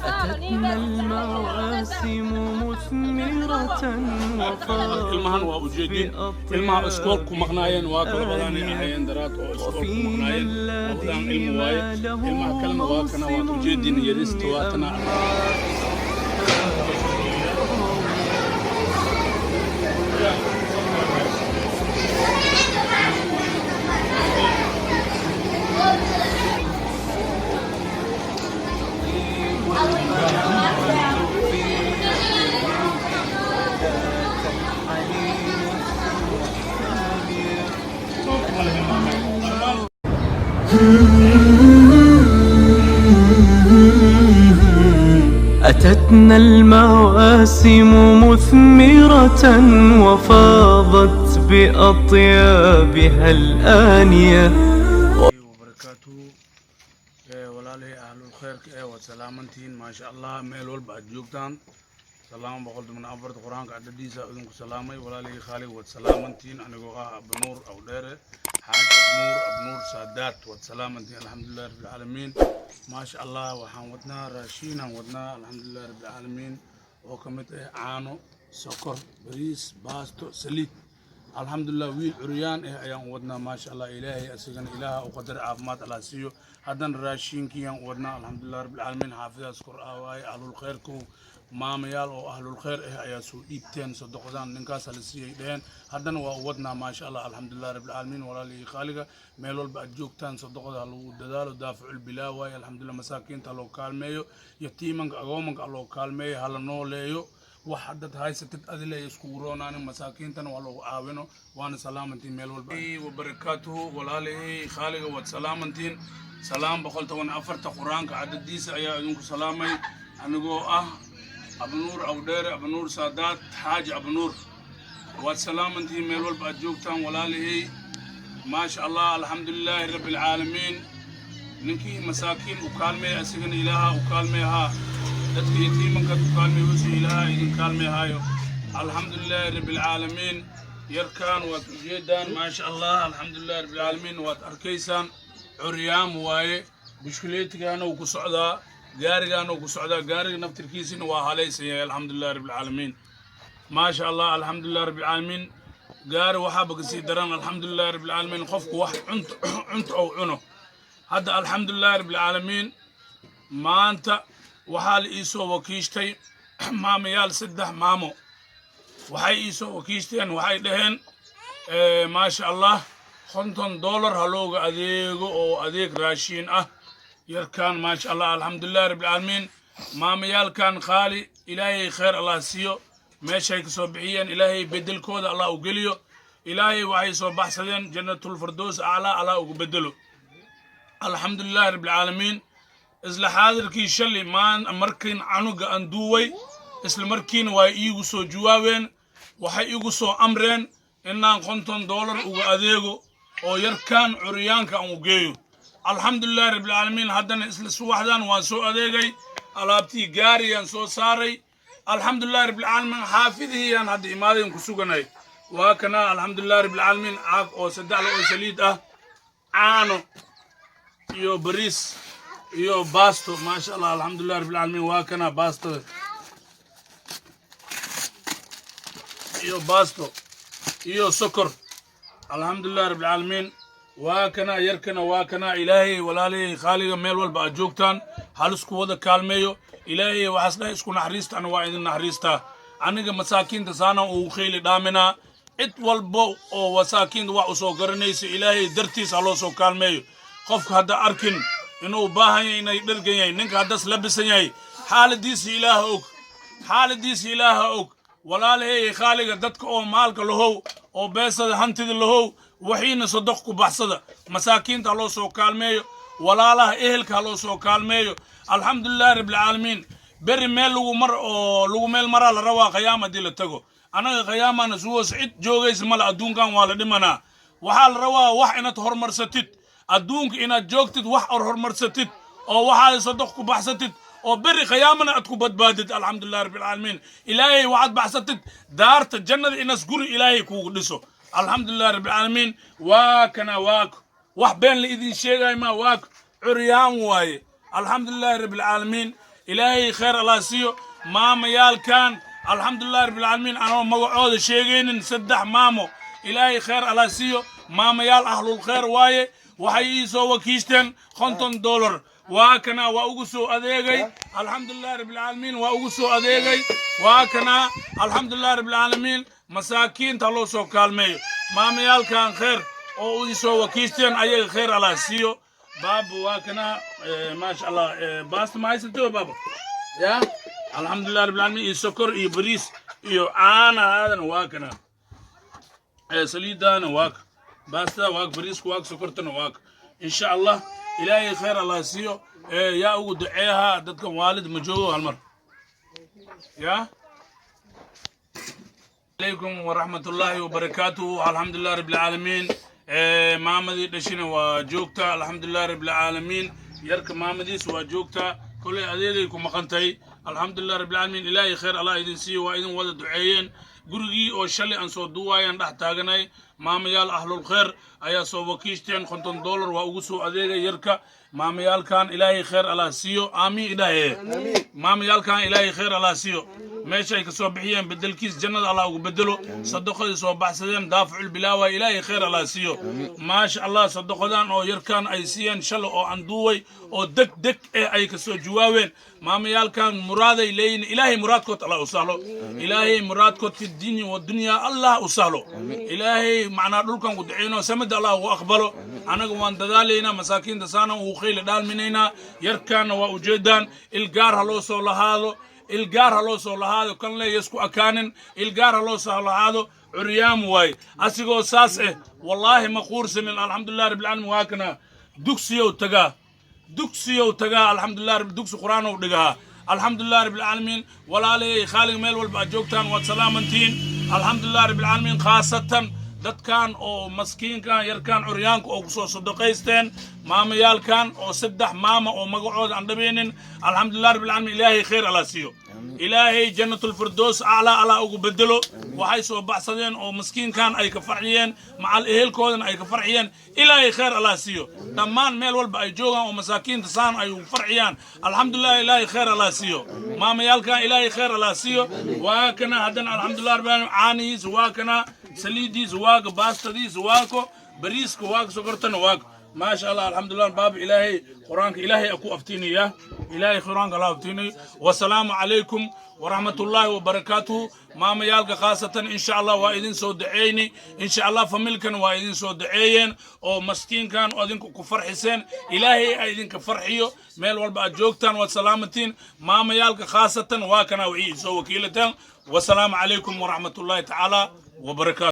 أتتنا المواسم مثمرة. Ilmahan waa ujeedin, ilmaha iskoolku maqnaayeen waa kala badanay ahaayeen daraad oo iskoolku وفينا maqnaayeen. Labadan الذي ilmo waaye. ما له Ilmaha kalena waa kana, waad موسم ujeedin, yarista waa tana. لا تنحني نفس ثانية. أتتنا المواسم مثمرة وفاضت بأطيابها الآنية. Wabarakaatuhu. Walaalihii ahlul khayrka ee, waad salaamantihiin, maasha Allah, meel walba aad joogtaan. Salaamo 114-ta Qur-aanka cadadiisa idinku salaamay. Walaalihii khaalig, waad salaamantihiin. Anigoo ah Abnuur Awdheere, Xaaji Abnuur, Abnuur Saadaat, waad salaamantihiin. Alxamdulilahi rabbilcaalamiin, maasha Allah. Waxaan wadnaa raashiinaan wadnaa, alxamdulilahi rabbilcaalamiin, oo ka mid ah caano, sokor, bariis, baasto, saliid. Alxamdulilah, wiil curyaan ah ayaan u wadnaa, maasha Allah. Ilaahay asagana ilaaha u qadar, caafimaad Allah siiyo. Haddana raashiinkiyaan u wadnaa, alxamdulilah rabbilcaalamiin. Xaafidaas kor ah waaye. Ahlul khayrku, maamayaal oo ahlul khayr ah ayaa soo dhiibteen sodoqdaan, ninkaas la siiyay dheheen. Haddana waa u wadnaa, maasha Allah, alxamdulilah rabbilcaalamiin. Walaalihii qaaliga, meel walba aad joogtaan, sodoqda ha lagu dadaalo. Daaficul bilaa waaye, alxamdulilah. Masaakiinta ha loo kaalmeeyo, yatiimanka, agoomanka ha loo kaalmeeyo, hala nooleeyo. Wax haddaad haysatid adile iskugu roonaanin, masaakiintana waa loogu caawino. Waana salaamantiin meel walba wabarakaatuhu. Walaalihii khaaliga, waad salaamantiin. Salaam 114-ta Qur-aanka cadadiisa ayaa idinku salaamay. Anigoo ah Abnuur Awdheere, Abnuur Saadaat, Xaaji Abnuur, waad salaamantihiin meel walba aad joogtaan, walaalihii, maasha Allah, alxamdulilaahi rabbi alcaalamiin. Ninkii masaakiin u kaalmeeya, isagana Ilaaha u kaalmeehaa. Dadka yatiimankaad u kaalmeeyuusa, Ilaaha idin kaalmeehaayo. Alxamdulilaahi rabbi alcaalamiin. Yarkaan waad ujeedaan, maasha Allah, alxamdulilahi rabbi alcaalamiin. Waad arkaysaan, curyaam waaye. Bushkuleetigaana uu ku socdaa, gaarigaana uu ku socdaa, gaariga naftirkiisina waa halaysan yahay. Alxamdulilahi rabbi alcaalamiin, maasha Allah, alxamdulilah rabbi alcaalamiin. Gaari waxaaba kasii daran, alxamdulilahi rabbi alcaalamiin, qofku wax cunto cunto ou cuno. Hadda, alxamdulilahi rabbi alcaalamiin, maanta waxaa la iisoo wakiishtay maamayaal, saddex maamo waxay iisoo wakiishteen, waxay dhaheen, maasha Allah, $50 ha looga adeego oo adeeg raashiin ah yarkaan, maasha Allah, alxamdulilahi rabbi alcaalamiin. Maamayaalkan qaali, Ilaahay khayr Allah siiyo. Meeshay ka soo bixiyeen Ilaahay bedelkooda Allah u geliyo. Ilaahay waxay soo baxsadeen Jannatulfardoos aclaa Allah ugu bedelo. Alxamdulilahi rabbilcaalamiin. Isla xaadirkii shalay maan markiin canuga aan duuway, isla markiina waa iigu soo jawaabeen, waxay igu soo amreen inaan $50 uga adeego oo yarkaan curyaanka aan u geeyo. Alxamdulilahi rabbilcaalamiin. Haddana isla subaxdan waan soo adeegay, alaabtii gaariyaan soo saaray. Alxamdulilahi rabbilcaalamiin. Xaafidihiyaan hadda imaadayn ku suganay, waa kana. Alxamdulilahi rabbilcaalamiin. Caag oo saddexla oo saliid ah, caano iyo bariis iyo baasto, maasha Allah, alxamdulilahi rabbilcaalamiin. Waa kana baastada iyo baasto iyo sokor, alxamdulilahi rabbilcaalamiin. Waa kana yarkana, waa kana. Ilaahay, walaalihii khaaliga, meel walba aad joogtaan, halisku wada kaalmeeyo. Ilaahay waxaas dhahay, isku naxariista, ana waa idin naxariistaa. Aniga masaakiinta saanaan ugu khayli dhaaminaa. Cid walba oo masaakiinta wax u soo garanaysa, Ilaahay dartiis ha loo soo kaalmeeyo. Qofka hadda arkin inuu baahan yahay, inay dhergan yahay, ninka haddas labisan yahay, xaaladiisa Ilaaha og, xaaladiisa Ilaaha og. Walaalahey khaaliga, dadka oo maalka lahow oo beesada hantida lahow, waxiina sadoq ku baxsada. Masaakiinta ha loo soo kaalmeeyo, walaalaha ehelka ha loo soo kaalmeeyo. Alxamdulilahi rabbilcaalamiin. Beri meel lagu mar oo lagu meel maraa la rabaa, qiyaama haddii la tago. Annaga qiyaamana sugoos, cid joogaysa male. Adduunkan waa la dhimanaa. Waxaa la rabaa wax inaad horumarsatid adduunka, inaad joogtid, wax or horumarsatid oo waxaad sadoq ku baxsatid oo beri qiyaamana aad ku badbaadid. Alxamdulilahi rabbilcaalamiin. Ilaahay waxaad baxsatid daarta jannada inas guri Ilaahay kuugu dhiso. Alxamdulilahi rabbilcaalamiin. Waa kana, waa Wax been la idin sheegayo ma, waa curyaan waaye. Alxamdulilaahi rabbilcaalamiin, Ilaahay khayr Allah siiyo maamayaalkan. Alxamdulilahi rabbilcaalamiin, anoo magacooda sheegaynin, saddex maamo, Ilaahay khayr Allah siiyo. Maamayaal ahlul khayr waaye. Waxay ii soo wakiishteen $50. Waa kana, waa ugu soo adeegay. Alxamdulilahi rabbilcaalamiin, waa ugu soo adeegay. Waa kana, alxamdulilahi rabbilcaalamiin. Masaakiinta loo soo kaalmeeyo. Maamayaalkan khayr oo ii soo wakiishteen, ayaga khayr Allah siiyo. Baaba, waa kana, maasha Allah. Baasta ma haysato, baaba? Ya, alxamdulilah rabbilcaalamiin. Iyo sokor iyo bariis iyo caana aadan, waa kana. Saliidana waa ka, baastada waa ka, bariiska waa ka, sokortana waa ka. Insha Allah, Ilaahay khayr Allah siiyo. Yaa ugu duceeyaha dadkan? Waalid ma joogo? Hal mar ya. Calaykum waraxmatullaahi wabarakaatuhu. Alxamdulilah rabbilcaalamiin. Maamadii dhashina waa joogta, alxamdulilah rabbilcaalamiin. Yarka maamadiis waa joogta, kolay adeegay ku maqantay. Alxamdulilah rabbilcaalamiin, Ilaahay khayr Allah idin siiyo. Waa idin wada duceeyeen. Gurigii oo shalay aan soo duwaayaan dhex taaganay. Maamayaal ahlul khayr ayaa soo wakiishteen $50. Waa ugu soo adeegay yarka. Maamayaalkan Ilaahay khayr Allah siiyo. Aamiin ilaahe. Maamayaalkan Ilaahay khayr Allah siiyo. Meesha ay kasoo bixiyeen bedelkiis jannada Allah ugu bedelo. Sadaqadii soo baxsadeen, daaficul bilaawa, Ilaahay khayr Allah siiyo. Maasha Allah, sadaqadan oo yarkan ay siiyeen shalay oo aan duuway oo deg deg eh ay kasoo jawaabeen. Maamayaalkan muraaday leeyihin. Ilaahay muraadkood Allah u sahlo. Ilaahay muraadkood fi diini wa dunya Allah u sahlo. Ilaahay macnaa dhulkan ku duceyno, samada Allah ugu aqbalo. Anaga waan dadaalaynaa, masaakiinta saana ugu khayla dhaalminaynaa. Yarkaana waa ujeedaan. Ilgaar ha loo soo lahaado, ilgaar ha loo soo lahaado. Kan le yasku akaanin, ilgaar ha loo soo lahaado. Curyaam waay. Asigoo saas eh, wallaahi ma quursanin. Alxamdulilah rabbilcaalamiin. Waa kana, dugsiyow tagaa, dugsiyow tagaa. Alxamdulilah, dugsi qur-aanow dhigaa. Alxamdulilah rabbilcaalamiin. Walaalayay khaalig, meel walba aad joogtaan waad salaamantihiin. Alxamdulilah rabbilcaalamiin. Khaasatan dadkan oo maskiinkan, yarkan curyaanka oo kusoo sadaqaysteen, maamayaalkan oo saddex maama oo magacooda aan dhabaynin. Alxamdulilah rabbilcaalamiin, Ilaahay khayr Allah siiyo. Ilaahay Jannatulfirdows aclaa Allah ugu bedelo. Waxay soo baxsadeen oo maskiinkan ay ka farxiyeen, macal ehelkoodana ay ka farxiyeen, Ilaahay khayr Allah siiyo. Dhammaan meel walba ay joogaan oo masaakiinta saan ay ugu farxiyaan, alxamdulilah, Ilaahay khayr Allah siiyo. Maamayaalkan Ilaahay khayr Allah siiyo. Waa kana haddana, alxamdulilah rabbil caalamiin. Caanihiisa waa kana, saliidiisa waaka, baastadiisa waako, bariiska waaka, sokortana waako. Maasha Allah, alxamdulilah. Baaba, Ilaahay qur-aanka Ilaahay aku aftiinaya. Ilaahay qur-aanka la aftiinayo. Wasalaamu calaykum waraxmatullaahi wabarakaatuhu. Maamayaalka khaasatan, insha Allah, waa idin soo duceyni. Insha Allah, familkan waa idin soo duceeyeen oo maskiinkan idinku ku farxiseen. Ilaahay a idinka farxiyo. Meel walba aad joogtaan waad salaamatiin. Maamayaalka khaasatan waa kana wixii soo wakiilateen. Wasalaamu calaykum waraxmatullaahi tacaala wabarakaatu.